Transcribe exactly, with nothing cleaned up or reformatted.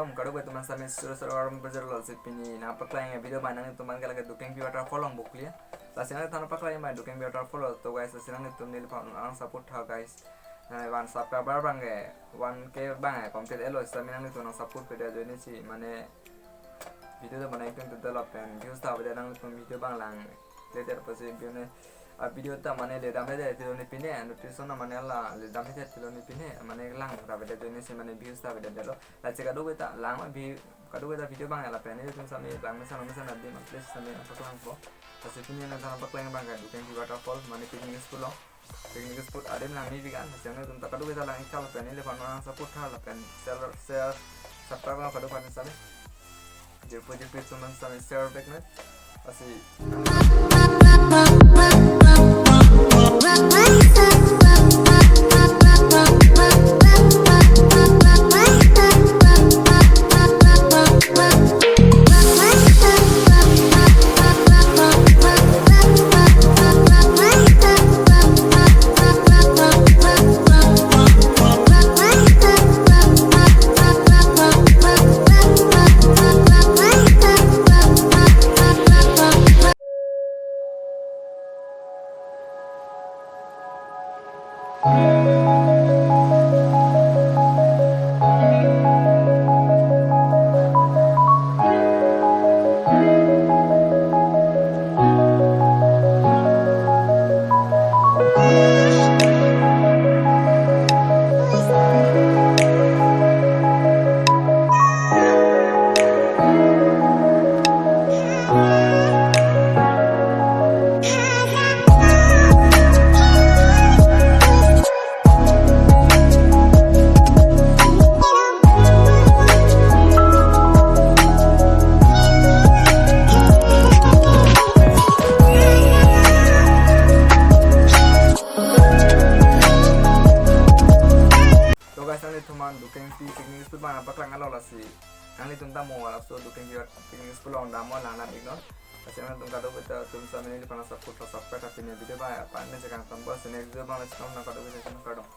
Om, kadokave atum an sami suru suru aram bajir lo si pini nangpaklang video abang nanglitum aphan ke lake Dukengpi waterfall along buklia. Lasi nanglitum aphan nangpaklang abang Dukengpi waterfall lo to guys, lasi nanglitum neliphan nang support tha guys. Nang one subscriber abang ke one K abang ke complete elo, sami nanglitum nang support pede ajoine si mane video ta mane ekdom develop pen views ta avedet, nanglitum video abang lang ledet apotsi video ne a video ta mane ledam ledet tilo ne pine, notification na mane la ledam ledet tilo ne pine mane lang ta avedet ajoine si mane views ta avedetlo. Lasi kadokave ta lang ma vi- kadokave ta video abang lapen nelitum sami lang mesen mesen adim, please sami nangpaklangpo. Lasi pini nangpaklang abang ke Dukengpi waterfall mane picnic spot lo. Picnic spot adim lang ni bigan, lasi nangtum ta kadokave ta lang ik tha lapen neliphan nang support tha lapen share, share, subscribe abang kadokave sami. Jirpo jirpi atum an sami share back na. Lasi To guys, nanglitum aphan Dukengpi picnic spot abang nangpaklang alo, lasi nanglitum ta mo laso Dukengpi picnic spot along damnon lang nam iknon. Lasi nanglitum kadokave ta atum sami neliphan nang support, subscribe tha pini video abang aphan ne chekang tambor, lasi next video abang lasi nang kadokave ta kardom.